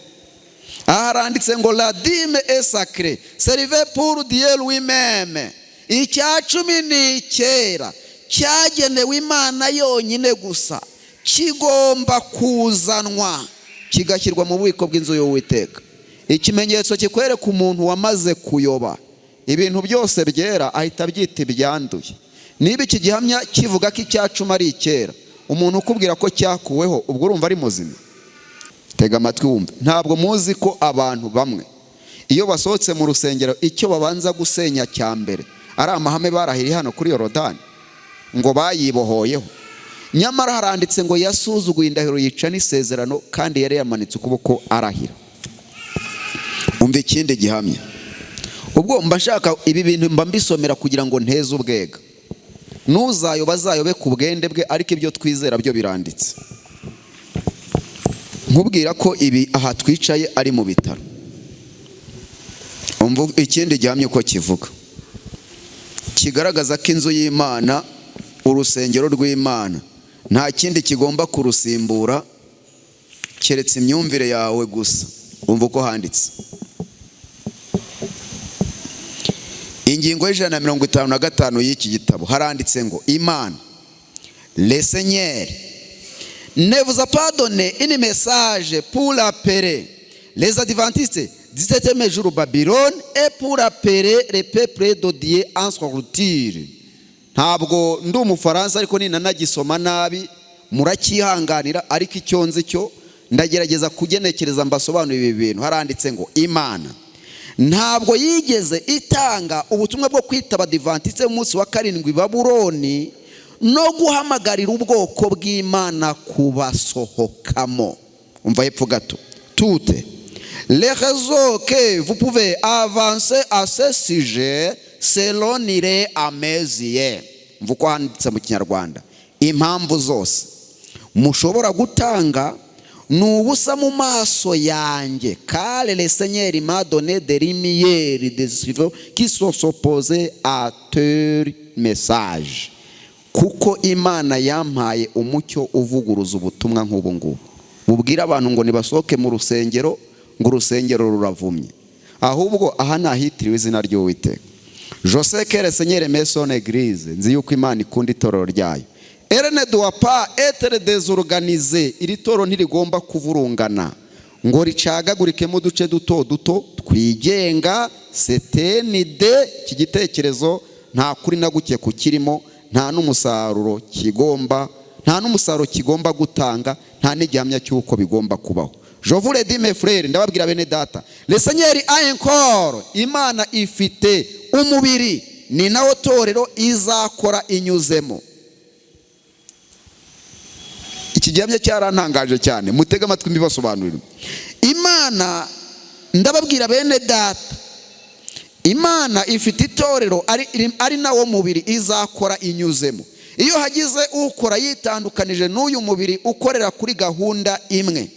Aha haranditse ngo: "La dîme est sacrée, réservée pour Dieu lui-même." Icya cumi ni icyera, cyagenewe Imana yonyine gusa, kigomba kuzanwa kigashyirwa mu bubiko bw'inzu y'Uwiteka. Ikimenyetso kikwereka umuntu wamaze kuyoba: ibintu byose byera ahita abyita ibyanduye. Niba iki gihamya kivuga ko icyacumi ari icyera, umuntu ukubwira ko cyakuweho, ubwo urumva ari muzima? Tega amatwi wumve. Ntabwo muzi ko abantu bamwe iyo basohotse mu rusengero, icyo babanza gusenya cya mbere ari amahame barahiriye hano kuri Yorodani, ngo bayibohoyeho? Nyamara haranditse ngo yasuzuguye indahiro, yica n'isezerano, kandi yari yamanitse ukuboko arahira. Umva ikindi gihamya. Ubwo mba nshaka ibi bintu mba mbisomera kugira ngo nteze ubwega. N'uzayoba azayobe ku bwende bwe, ariko ibyo twizera byo biranditse. Nkubwira ko ibi aha twicaye ari mu bitaro. Umva ikindi gihamya uko kivuga, kigaragaza ko inzu y'Imana, urusengero rw'Imana, nta kindi kigomba kurusimbura keretse imyumvire yawe gusa. Umva uko handitse, ingingo y'155 y'iki gitabo. Haranditse ngo: "Imana, le Seigneur, ne vous a pas donné une message pour appeler les adventistes du septième jour Babylone et pour appeler le peuple de Dieu en sortir." Ntabwo ndi Umufaransa, ariko ninanagisoma nabi muracyihanganira. Ariko icyo nzi cyo, ndagerageza kugenekereza mbasobanurire ibi bintu. Haranditse ngo Imana ntabwo yigeze itanga ubutumwa bwo kwita Abadivantisite b'umunsi wa karindwi Babuloni no guhamagarira ubwoko bw'Imana kubasohokamo. Umva hepfo gato: "Toutes les raisons que vous pouvez avancer à ce sujet seront nulles à mes yeux." Mva uko handitse mu Kinyarwanda: impamvu zose mushobora gutanga ni ubusa mu maso yanjye. "Car le Seigneur m'a donné des lumières des suivants qui sont opposés à tel message." Kuko Imana yampaye umucyo uvuguruza ubutumwa nk'ubu ngubu bubwira abantu ngo nibasohoke mu rusengero, ngo urusengero ruravumye. Ahubwo aha ni ahitiriwe izina ry'Uwiteka. "Je sais que le Seigneur aime son église." Nzi yuko Imana ikunda itorero ryayo. "Elle ne doit pas être désorganisée." Iri toro ntirigomba kuvurungana ngo ricagagurikemo uduce duto duto twigenga. "C'est une idée." Iki gitekerezo nta kuri na guke kukirimo, nta n'umusaruro kigomba gutanga, nta n'igihamya cy'uko bigomba kubaho. "Je vous le dis, mes frères." Ndababwira bene data. "Le Seigneur a un corps." Imana ifite umubiri, ni nawo torero, izakora inyuzemo. Iki gihamya cyarantangaje cyane. Mutege amatwi mbibasobanurire. Imana, ndababwira bene data, Imana ifite itorero, ari nawo mubiri, izakora inyuzemo. Iyo hagize ukora yitandukanije n'uyu mubiri ukorera kuri gahunda imwe,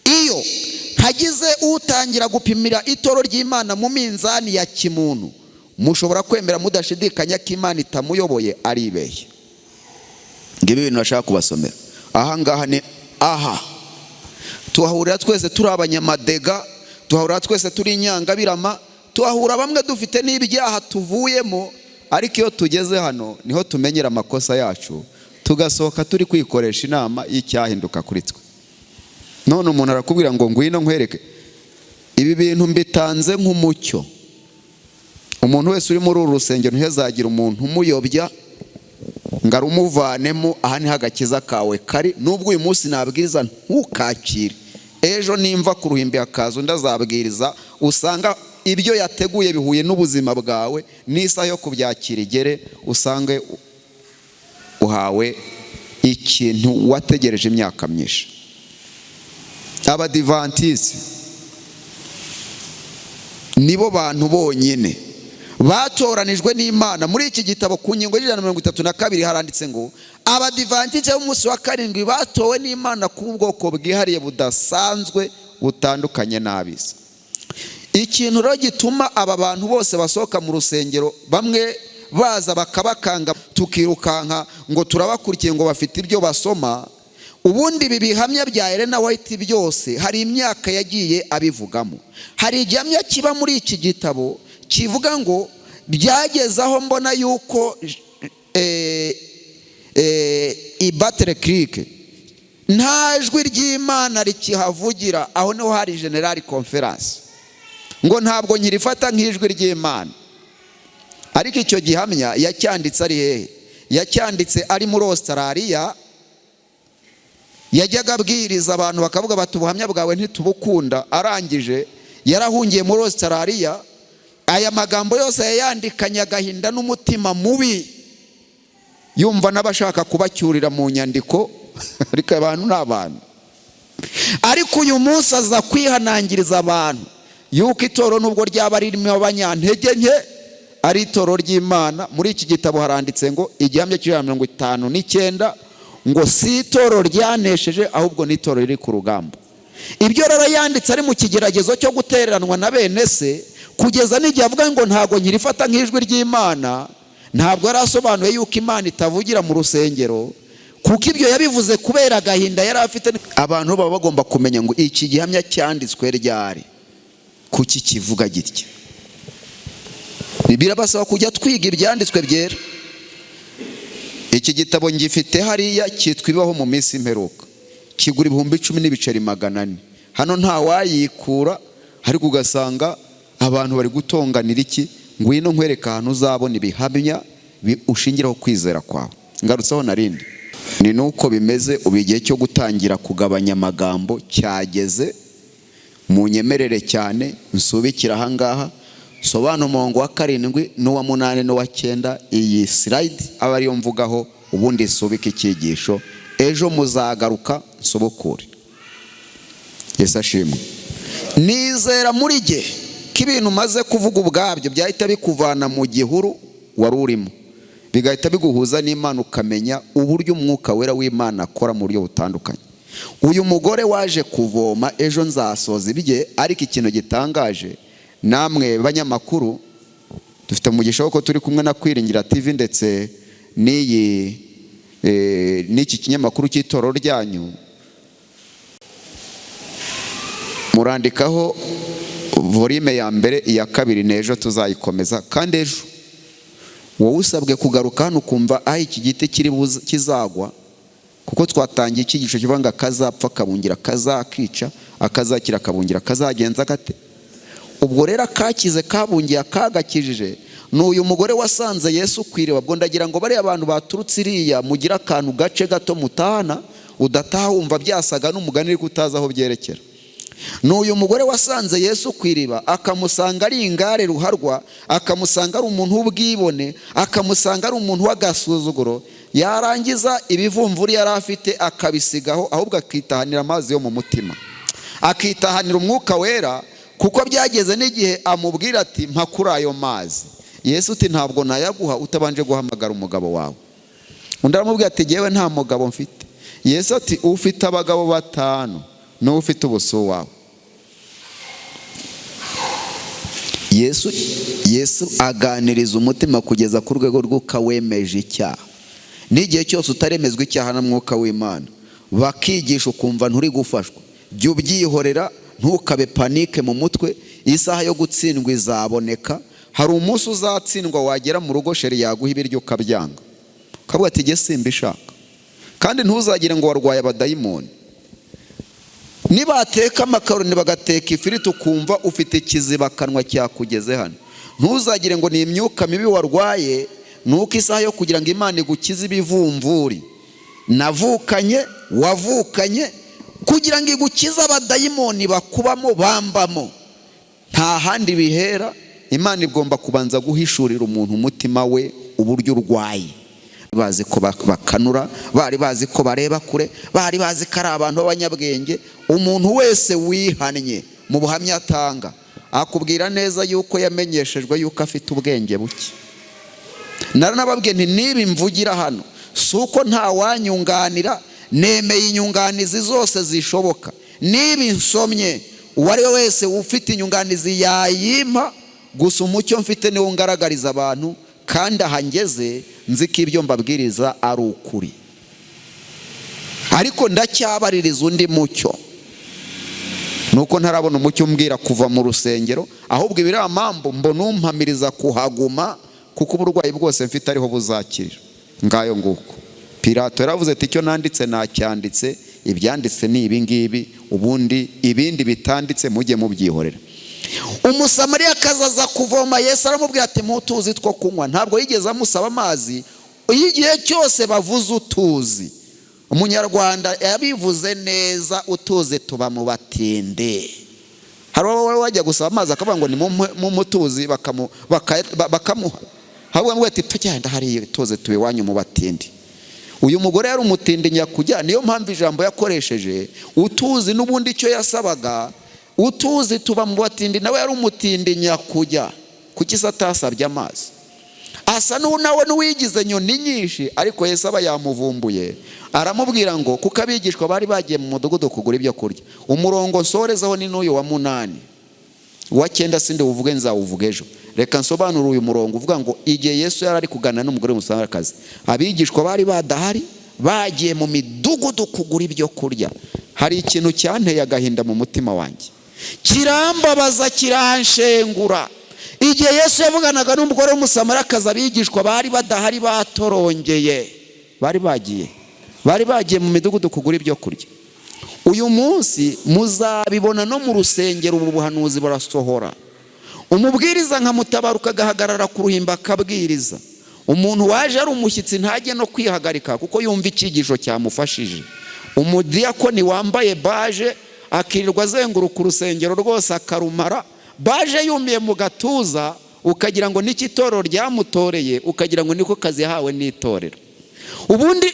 iyo hagize utangira gupimira itoro ry'Imana mu minzani ya kimuntu, mushobora kwemera mudashidikanya ko Imana itamuyoboye, aribeshye. Ngibi ibintu bashaka kubasomera aha ngaha ni aha tuhahurira twese turi abanyamadega, tuhahurira twese turi inyangabirama, tuhahura bamwe dufite n'ibyaha tuvuyemo, ariko iyo tugeze hano niho tumenyera amakosa yacu, tugasohoka turi kwikoresha inama y'icyahinduka kuri twe. None umuntu arakubwira ngo ngwino nkwereke ibi bintu, mbitanze nk'umucyo. Umuntu wese uri muri uru rusengero ntihazagira umuntu umuyobya ngo arumuvanemo. Aha niho agakiza kawe kari. Nubwo uyu munsi nabwiriza ntukakire, ejo nimva ku ruhimbi hakaza undi azabwiriza, usanga ibyo yateguye bihuye n'ubuzima bwawe, n'isaha yo kubyakira igere, usange uhawe ikintu wategereje imyaka myinshi. Abadivantisi nibo bantu bonyine batoranijwe n'Imana. Muri iki gitabo ku ngingo y'132 haranditse ngo Abadivantisi b'umunsi wa karindwi batowe n'Imana kuba ubwoko bwihariye budasanzwe butandukanye n'ab'isi. Ikintu rero gituma aba bantu bose basohoka mu rusengero, bamwe baza bakabakanga, tukirukanka ngo turabakurikiye, ngo bafite ibyo basoma. Ubundi ibi bihamya bya Elena White byose hari imyaka yagiye abivugamo. Hari igihamya kiba muri iki gitabo kivuga ngo byageze aho mbona yuko i Battle Creek nta jwi ry'Imana rikihavugira. Aho niho hari General Conference, ngo ntabwo nkirifata nk'ijwi ry'Imana. Ariko icyo gihamya yacyanditse ari hehe? Yacyanditse ari muri Australia. Yajyaga abwiriza abantu bakavuga bati ubuhamya bwawe ntitubukunda. Arangije yarahungiye muri Australia. Aya magambo yose yayandikanye agahinda n'umutima mubi, yumva n'abashaka kubacyurira mu nyandiko, ariko abantu ni abantu. Ariko uyu munsi aza kwihanangiriza abantu yuko itoro nubwo ryaba ririmo abanyantege nke ari itoro ry'Imana. Muri iki gitabo haranditse ngo igihamya cy'159 ngo si itoro ryanesheje, ahubwo ni itoro riri ku rugamba. Ibyo rero yanditse ari mu kigeragezo cyo gutereranwa na bene se, kugeza n'igihe avuga ngo ntabwo nkirifata nk'ijwi ry'Imana. Ntabwo yari asobanuye yuko Imana itavugira mu rusengero, kuko ibyo yabivuze kubera agahinda yari afite. Abantu baba bagomba kumenya ngo iki gihamya cyanditswe ryari, kuki kivuga gitya? Birabasaba kujya twiga ibyanditswe byera. Iki gitabo ngifite hariya, cyitwa Ibibaho mu minsi imperuka, kigura 10,000 n'ibiceri 400. Hano nta wayikura, ariko ugasanga abantu bari gutonganira iki. Ngwino nkwereka ahantu uzabona ibihamya ushingiraho kwizera kwawe. Ngarutseho narindi ni nuko bimeze. Ubu igihe cyo gutangira kugabanya amagambo cyageze. Munyemerere cyane nsubikira ahangaha, sobanura umurongo wa 7 n'uwa 8 n'uwa 9. Iyi slide aba ariyo mvugaho, ubundi nsubike icyigisho. Ejo muzagaruka nsubukure. Yesu ashimwe. Nizera muri jye ko ibintu umaze kuvuga ubwabyo byahita bikuvana mu gihuru wari urimo, bigahita biguhuza n'Imana, ukamenya uburyo Umwuka Wera w'Imana akora mu buryo butandukanye. Uyu mugore waje kuvoma, ejo nzasoza ibye. Ariko ikintu gitangaje, namwe banyamakuru dufite umugisha ko turi kumwe na Kwiringira TV ndetse n'iyi n'iki kinyamakuru cy'itorero ryanyu, murandikaho volume ya mbere, iya kabiri n'ejo tuzayikomeza. Kandi ejo wowe usabwe kugaruka hano ukumva aho iki giti kiri kizagwa, kuko twatangiye icyigisho kivuga ngo akazapfa kabungira kazakica, akazakira kabungira kazagenza gate? Ubwo rero akakize kabungiye akagakijije ni uyu mugore wasanze Yesu ku iriba. Ubwo ndagira ngo bariya abantu baturutse iriya mugire akantu gace gato mutahana, udataha wumva byasaga n'umugani ariko utazi aho byerekera. Ni uyu mugore wasanze Yesu ku iriba, akamusanga ari ingare ruharwa, akamusanga ari umuntu w'ubwibone, akamusanga ari umuntu w'agasuzuguro, yarangiza ibivumvuri yari afite akabisigaho, ahubwo akitahanira amazi yo mu mutima, akitahanira Umwuka Wera, kuko byageze n'igihe amubwira ati mpa kuri ayo mazi. Yesu uti ntabwo nayaguha utabanje guhamagara umugabo wawe. Undi aramubwira ati jyewe nta mugabo mfite. Yesu ati ufite abagabo 5 n'uwo ufite ubu si uwawe. Yesu aganiriza umutima kugeza ku rwego rw'uko wemeje icyaha. N'igihe cyose utaremezwa icyaha na mwuka w'Imana, bakigisha ukumva nturi gufashwa, jya ubyihorera, ntukabe panike mu mutwe. Isaha yo gutsindwa izaboneka. Hari umunsi uzatsindwa wagera mu rugo chéri yaguha ibiryo ukabyanga, ukavuga ati jye simbishaka. Kandi ntuzagire ngo warwaye abadayimoni. Nibateka amakaroni bagateka ifiriti ukumva ufite ikizibakanwa cyakugeze hano, ntuzagire ngo ni imyuka mibi warwaye. Nuko isaha yo kugira ngo Imana igukize ibivumvuri navukanye wavukanye, kugira ngo igukize abadayimoni bakubamo bambamo, nta handi bihera. Imana igomba kubanza guhishurira umuntu umutima we uburyo urwaye. Bazi ko bakanura, bari bazi ko bareba kure, bari bazi ko ari abantu b'abanyabwenge. Umuntu wese wihannye mu buhamya atanga akubwira neza yuko yamenyeshejwe yuko afite ubwenge buke. Naranababwiye nti niba imvugira hano si uko nta wanyunganira, nemeye inyunganizi zose zishoboka. Niba insomye uwo ari we wese ufite inyunganizi yayimpa, gusa umucyo mfite niwo ngaragariza abantu, kandi aha ngeze nzi ko ibyo mbabwiriza ari ukuri, ariko ndacyabaririza undi mucyo. Nuko ntarabona umucyo umbwira kuva mu rusengero, ahubwo ibiriya mpamvu mbona umpamiriza kuhaguma, kuko uburwayi bwose mfite ariho buzakirira. Ngayo nguko Pilato yaravuze ati icyo nanditse nacyanditse, ibyanditse ni ibi ngibi, ubundi ibindi bitanditse mujye mubyihorera. Umusamariya akazaza kuvoma, Yesu aramubwira ati mu tuzi two kunywa. Ntabwo yigeze amusaba amazi. Iyo igihe cyose bavuze utuzi, umunyarwanda yabivuze neza, utuzi tuba mu batinde. Hari uwo wajya gusaba amazi akavuga ngo ni mu tuzi, bakamuha. Ahubwo ati tugenda hariya tuzi tuba iwanyu mu batindi. Uyu mugore yari umutindi nyakujya, niyo mpamvu ijambo yakoresheje utuzi n'ubundi icyo yasabaga utuzi tuba mu batindi, nawe yari umutindi nyakujya. Kuki se atasabye amazi? Asa nawe n'uwigize nyoni nyinshi, ariko Yesu aba yamuvumbuye, aramubwira ngo kuko abigishwa bari bagiye mu mudugudu kugura ibyo kurya. Umurongo nsorezaho ni n'uyu wa 8, uwa 9 sindi buvuge, nzawuvuga ejo. Reka nsobanure uyu murongo uvuga ngo igihe Yesu yari ari kuganira n'umugore w'umusamariyakazi, abigishwa bari badahari, bagiye mu midugudu kugura ibyo kurya. Hari ikintu cyanteye agahinda mu mutima wanjye, kirambabaza, kiranshengura. Igihe Yesu yavuganaga n'umugore w'umusamariyakazi, abigishwa bari badahari, batorongeye, bari bagiye mu midugudu kugura ibyo kurya. Uyu munsi muzabibona no mu rusengero, ubu buhanuzi burasohora. Umubwiriza nka Mutabaruka agahagarara ku ruhimbi akabwiriza, umuntu waje ari umushyitsi ntajye no kwihagarika kuko yumva icyigisho cyamufashije. Umudiyakoni wambaye baje akirirwa azenguruka urusengero rwose akarumara, baje yumiye mu gatuza, ukagira ngo n'iki itorero ryamutoreye, ukagira ngo niko kazi yahawe n'itorero. Ubundi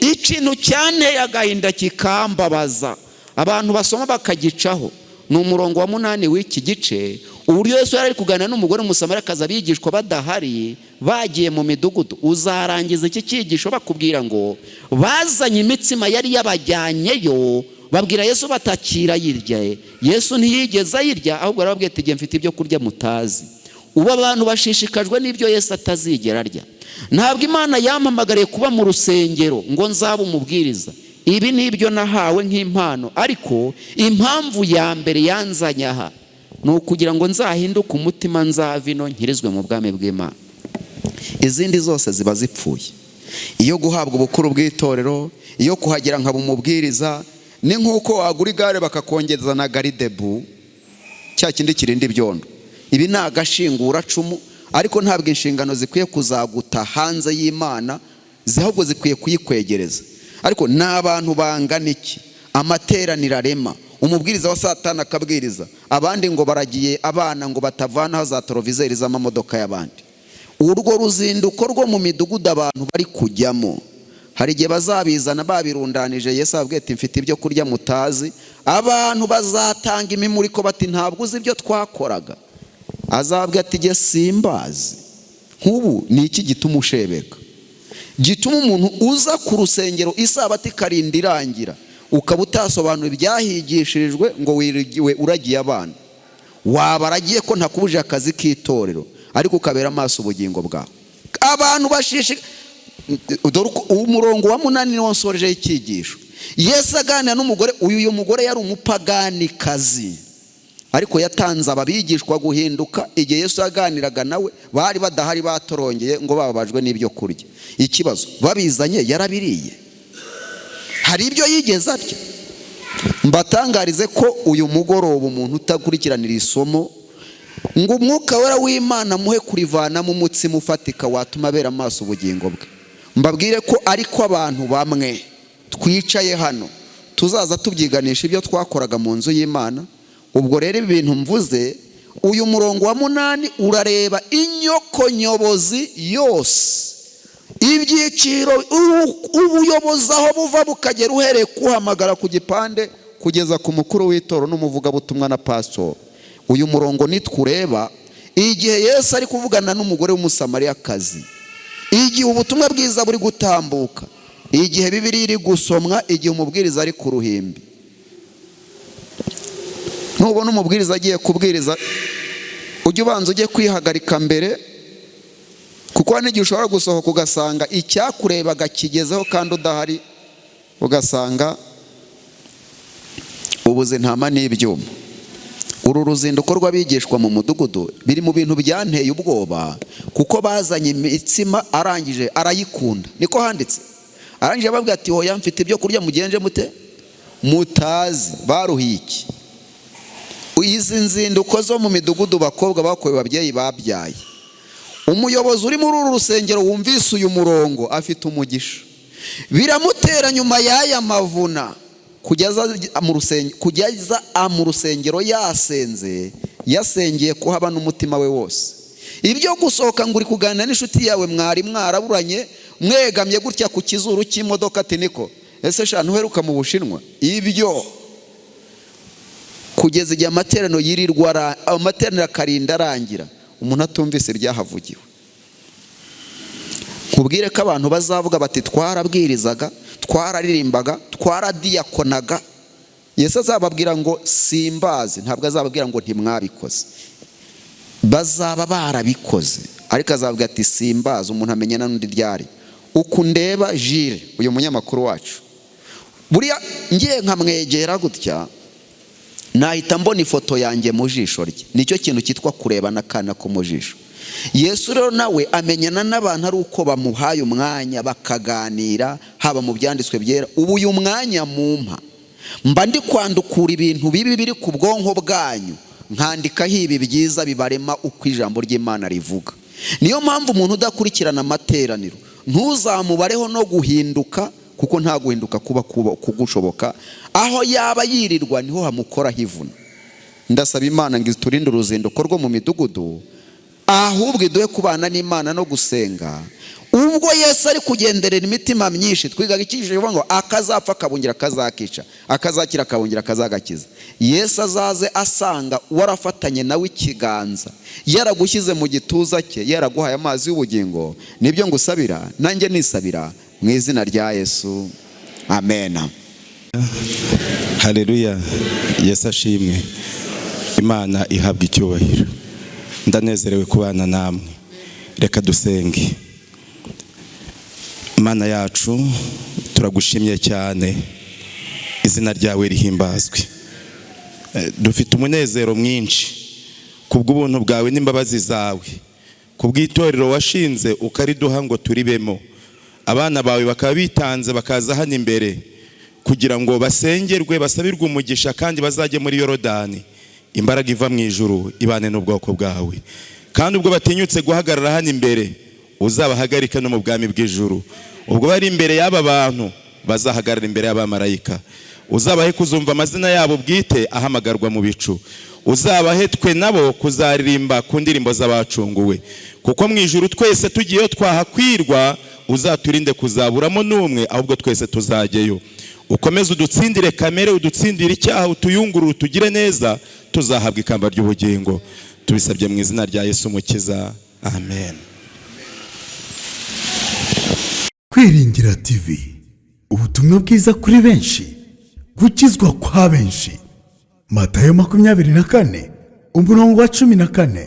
ikintu cyanteye agahinda kikambabaza, abantu basoma bakagicaho, ni umurongo wa 8 w'iki gice, uburyo Yesu yari ari kuganira n'umugore w'umusamariyakazi abigishwa badahari, bagiye mu midugudu. Uzarangiza iki cyigisho bakubwira ngo bazanye imitsima yari yabajyanyeyo, babwira Yesu batakira yirya. Yesu ntiyigeze ayirya, ahubwo arababwira ati igihe mfite ibyo kurya mutazi. Ubu abantu bashishikajwe n'ibyo Yesu atazigera arya. Ntabwo Imana yampamagariye kuba mu rusengero ngo nzabe umubwiriza. Ibi ni ibyo nahawe nk'impano, ariko impamvu ya mbere yanzanye aha ni ukugira ngo nzahinduke umutima, nzave ino nkirizwe mu bwami bw'Imana. Izindi zose ziba zipfuye. Iyo guhabwa ubukuru bw'itorero, iyo kuhagera nkaba umubwiriza, ni nk'uko wagura igare bakakongeza na garidebu, cya kindi kirinda ibyondo. Ibi ni agashinguracumu, ariko ntabwo inshingano zikwiye kuzaguta hanze y'Imana, ahubwo zikwiye kuyikwegereza. Ariko ni abantu bangana iki? Amateraniro arema, umubwiriza wa Satani akabwiriza, abandi ngo baragiye abana ngo batavanaho za torovizeri z'amamodoka y'abandi. Urwo ruzinduko rwo mu midugudu abantu bari kujyamo, hari igihe bazabizana babirundanije. Yesu ababwiye ati mfite ibyo kurya mutazi. Abantu bazatanga imimuriko bati ntabwo uzi ibyo twakoraga. Azabwira ati jye simbazi. Nk'ubu ni iki gituma ushebeka? Gituma umuntu uza ku rusengero isabato ikarinda irangira, ukaba utasobanura ibyahigishirijwe ngo wiriwe uragiye abana. Waba aragiye ko ntakubuje akazi k'itorero, ariko ukabera amaso ubugingo bwawe. Abantu bashishi, dore umurongo wa 8 niwo nsorejeho icyigisho. Yesu aganira n'umugore, uyu mugore yari umupaganikazi, ariko yatanze ababigishwa guhinduka. Igihe Yesu yaganiraga nawe bari badahari, batorongeye ngo bababajwe n'ibyo kurya. Ikibazo babizanye yarabiriye, hari ibyo yigeze atya. Mbatangarize ko uyu mugoroba umuntu utakurikiranira isomo ngo umwuka wera w'Imana muhe kurivanamo umutsima ufatika watuma abera amaso ubugingo bwe. Mbabwire ko ariko abantu bamwe twicaye hano tuzaza tubyiganisha ibyo twakoraga mu nzu y'Imana. Ubwo rero ibintu mvuze, uyu murongo wa 8 urareba inyokonyobozi yose, ibyiciro, ubuyobozi aho buva bukagera, uhereye kuhamagara ku gipande kugeza ku mukuru w'itorero n'umuvugabutumwa na pastor. Uyu murongo nitwureba igihe Yesu ari kuvugana n'umugore w'Umusamariyakazi, igihe ubutumwa bwiza buri gutambuka, igihe Bibiliya iri gusomwa, igihe umubwiriza ari ku ruhimbi. Nubona umubwiriza agiye kubwiriza, ujye ubanza ujye kwihagarika mbere, kuko hari n'igihe ushobora gusohoka ugasanga icyakurebaga kigezeho kandi udahari, ugasanga ubuze intama n'ibyuma. Uru ruzinduko rw'abigishwa mu mudugudu biri mu bintu byanteye ubwoba, kuko bazanye imitsima arangije arayikunda, niko handitse. Arangije ababwira ati hoya mfite ibyo kurya mugenje mute mutazi. Baruhiye iki? Izi nzinduko zo mu midugudu bakobwa bakowe babyeyi babyaye. Umuyobozi uri muri uru rusengero wumvise uyu murongo afite umugisha, biramutera nyuma y'aya mavuna kugeza mu rusengero yasenze, yasengeye kuhaba n'umutima we wose. Ibyo gusohoka ngo uri kuganira n'inshuti yawe mwari mwaraburanye, mwegamye gutya ku kizuru cy'imodoka, ati niko ese sha ntuheruka mu Bushinwa? Ibyo kugeza igihe amateraniro yirirwa, amateraniro akarinda arangira, umuntu atumvise ibyahavugiwe. Nkubwire ko abantu bazavuga bati twarabwirizaga, twararirimbaga, twaradiyakonaga. Yesu azababwira ngo simbazi, ntabwo azababwira ngo ntimwabikoze, bazaba barabikoze, ariko azababwira ati simbazi. Umuntu amenya n'undi ryari. Uku ndeba Jire, uyu munyamakuru wacu, buriya ngiye nkamwegera gutya nahita mbona ifoto yanjye mu jisho rye. Nicyo kintu cyitwa kurebana akana ko mu jisho. Yesu rero nawe amenyana n'abantu ari uko bamuhaye umwanya bakaganira, haba mu byanditswe byera. Ubu uyu mwanya mumpa mba ndi kwandukura ibintu bibi biri ku bwonko bwanyu, nkandikaho ibi byiza bibarema uko ijambo ry'Imana rivuga. Niyo mpamvu umuntu udakurikirana amateraniro ntuzamubareho no guhinduka, kuko nta guhinduka kuba kugushoboka. Aho yaba yirirwa niho hamukoraho ivuna. Ndasaba Imana ngo iturinde uruzinduko rwo mu midugudu, ahubwo iduhe kubana n'Imana no gusenga. Ubwo Yesu ari kugenderera imitima myinshi, twigaga icyigisho kivuga ngo akazapfa akabungira akazakica, akazakira akabungira akazagakiza. Yesu azaze asanga warafatanye nawe ikiganza, yaragushyize mu gituza cye, yaraguhaye amazi y'ubugingo. Nibyo ngusabira nanjye nisabira mu izina rya Yesu, amena. Haleluya, Yesu ashimwe, Imana ihabwa icyubahiro. Ndanezerewe kubana namwe. Reka dusenge. Imana yacu, turagushimye cyane, izina ryawe rihimbazwe. Dufite umunezero mwinshi kubw'ubuntu bwawe n'imbabazi zawe, kubw'itorero washinze ukariduha ngo turibemo. Abana bawe bakaba bitanze bakaza hano imbere kugira ngo basengerwe, basabirwe umugisha, kandi bazajye muri Yorodani. Imbaraga iva mu ijuru ibane n'ubwoko bwawe, kandi ubwo batinyutse guhagarara hano imbere, uzabahagarike no mu bwami bw'ijuru. Ubwo bari imbere y'aba bantu, bazahagarara imbere y'abamarayika. Uzabahe kuzumva amazina yabo bwite ahamagarwa mu bicu. Uzabahe twe nabo kuzaririmba ku ndirimbo z'abacunguwe, kuko mu ijuru twese tugiyeyo twahakwirwa. Uzaturinde kuzaburamo n'umwe, ahubwo twese tuzajyeyo. Ukomeze udutsindire kamere, udutsindire icyaha, utuyungurure, utugire neza, tuzahabwa ikamba ry'ubugingo. Tubisabye mu izina rya Yesu Umukiza, amen. Kwiringira TV, ubutumwa bwiza kuri benshi, gukizwa kwa benshi. Matayo 24 umurongo wa 14.